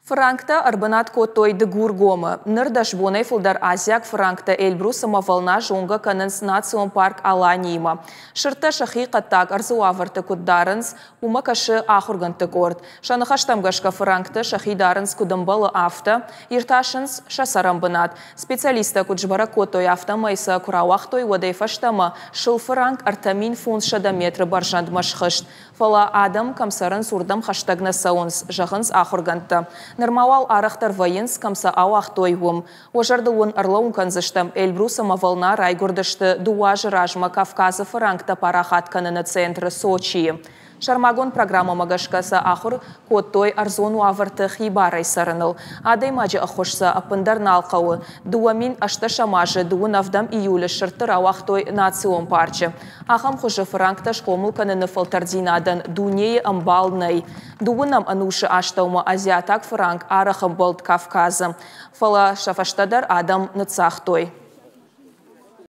Фыранктӕ ӕрбынат кодтой Дыгургомы. Ныр 10 бонӕй фылдӕр азиаг фыранктӕ Эльбрус ӕмӕ Волна зонгӕ кӕнынц национ парк Аланиимӕ. Сырдтӕ сӕхи хъӕддаг ӕрдзы уавӕрты куыд дарынц, уымӕ кӕсы ахуыргӕндты къорд. Сӕ ныхӕстӕм гӕсгӕ фыранктӕ сӕхи дарынц куыд ӕмбӕлы, афтӕ, иртасынц сӕ цӕрӕнбынат. Специалисттӕ куыд сбӕрӕг кодтой, афтӕмӕй сӕ куы рауагътой, уӕдӕй фӕстӕмӕ сыл фыранк 3500 метры бӕрзӕндмӕ схызт. Фӕлӕ адӕм кӕм цӕрынц, уырдӕм хӕстӕг нӕ цӕуынц, зӕгъынц ахуыргӕндтӕ. Нырма уал арӕхдӕр вӕййынц, кӕм сӕ ауагътой, уым. Уӕ зӕрдыл уын ӕрлӕууын кӕндзыстӕм, Эльбрус ӕмӕ Волна райгуырдысты 2 азы размӕ Кавказы фыранктӕ парахат кӕныны центры Сочийы. Сӕрмагонд программӕмӕ гӕсгӕ сӕ ахуыр кодтой ӕрдзон уавӕрты хибарӕй цӕрыныл. Адӕймаджы ӕххуыс сӕ ӕппындӕр нал хъӕуы. 2018 азы 27 июлы сырдты рауагътой национ парчы. Ахӕм хуызы фыранктӕ схъомыл кӕныны фӕлтӕрддзинадӕн дунейы ӕмбал нӕй. Дыууынӕм ӕнусы астӕумӕ азиатаг фыранк арӕх ӕмбӕлд Кавказы. Фӕлӕ сӕ фӕстӕдӕр адӕм ныццагътой.